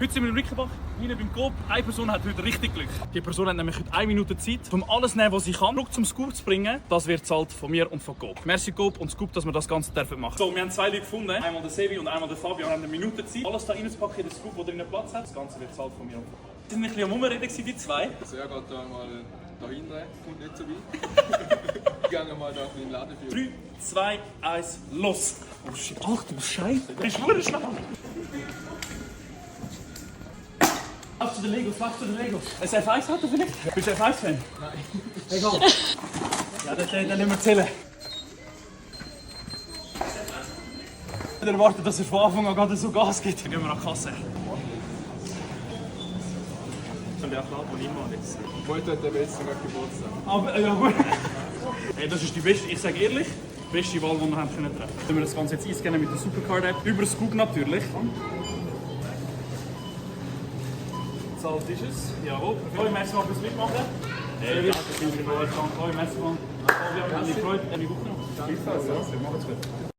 Heute sind wir in Rickenbach, hinten beim Coop. Eine Person hat heute richtig Glück. Die Person hat nämlich heute 1 Minute Zeit, um alles zu nehmen, was sie kann, zurück zum Scoop zu bringen. Das wird zahlt von mir und von Coop. Merci Coop und Scoop, dass wir das Ganze machen dürfen. So, wir haben 2 Leute gefunden. Einmal der Sevi und einmal der Fabio. Wir haben 1 Minute Zeit, alles da reinzupacken in den Scoop, der drinnen Platz hat. Das Ganze wird zahlt von mir und von Coop. Sie sind ein bisschen am Umreden, die zwei. Also er geht da mal da hinten, kommt nicht so weit. Gehen wir mal da in den Laden für. 3, 2, 1, los! Oh shit, ach du Scheiße, das ist nur schnell. Lauf zu den Legos, lauf zu den Legos. Ein F1-Auto vielleicht? Bist du F1-Fan? Nein. Egal. Ja, dann müssen wir zählen. Ich erwarte, dass er von Anfang an gerade so Gas gibt. Dann gehen wir an die Kasse. Schon der Applaus, den ich mal jetzt. Heute hat der Beste gerade Geburtstag. Aber, ja gut. Hey, das ist die beste, ich sage ehrlich, die beste Wahl, die wir haben können treffen. Wenn wir das Ganze jetzt einscannen mit der Supercard-App, über Scoop natürlich. Zahlt ist es. Jawohl. Hoi, merci mal fürs Mitmachen. Hey, ja, das sind wir wohl. Hoi, merci mal. Wir haben die Freude. Eine Woche noch. Danke.